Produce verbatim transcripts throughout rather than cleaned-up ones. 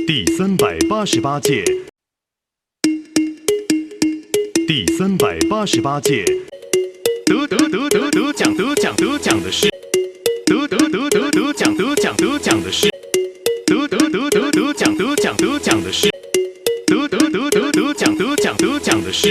第三百八十八届，第三百八十八届得得得得得奖得奖得奖的是，得得得得得奖得奖得奖的是，得得得得得奖得奖得奖的是，得得得得得奖得奖得奖的是。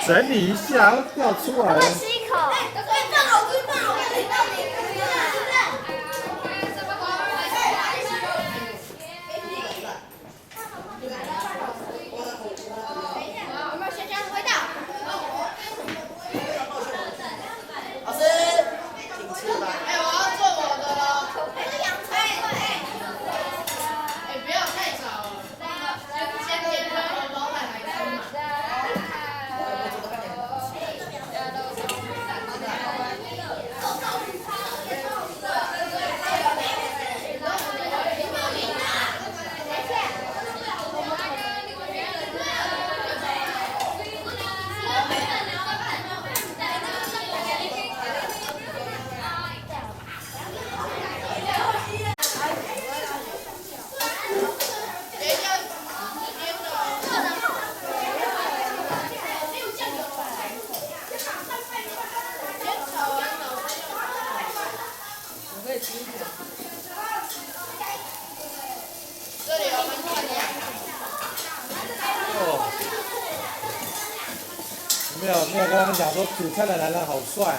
整理一下，掉出来了。哦，没有没有跟他们讲说煮菜的男人好帅呢。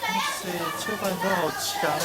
哇塞，切饭团好强哦！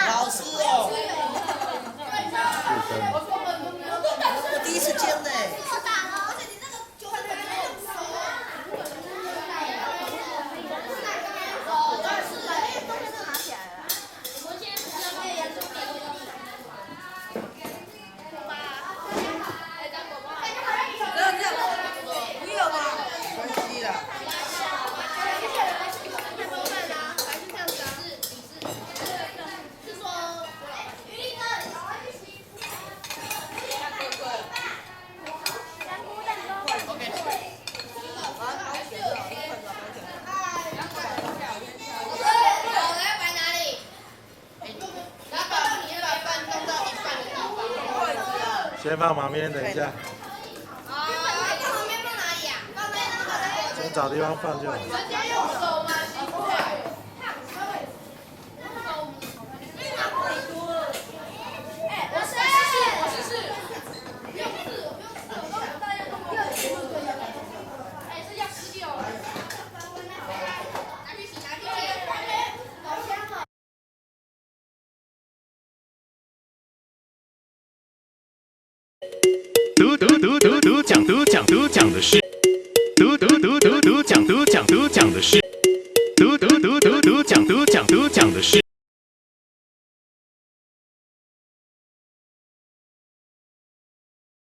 老师哦，我第一次见呢。先放旁边，等一下。先找地方放就好。读读读读读讲读讲读讲的是，读读读读读讲读讲读讲的是。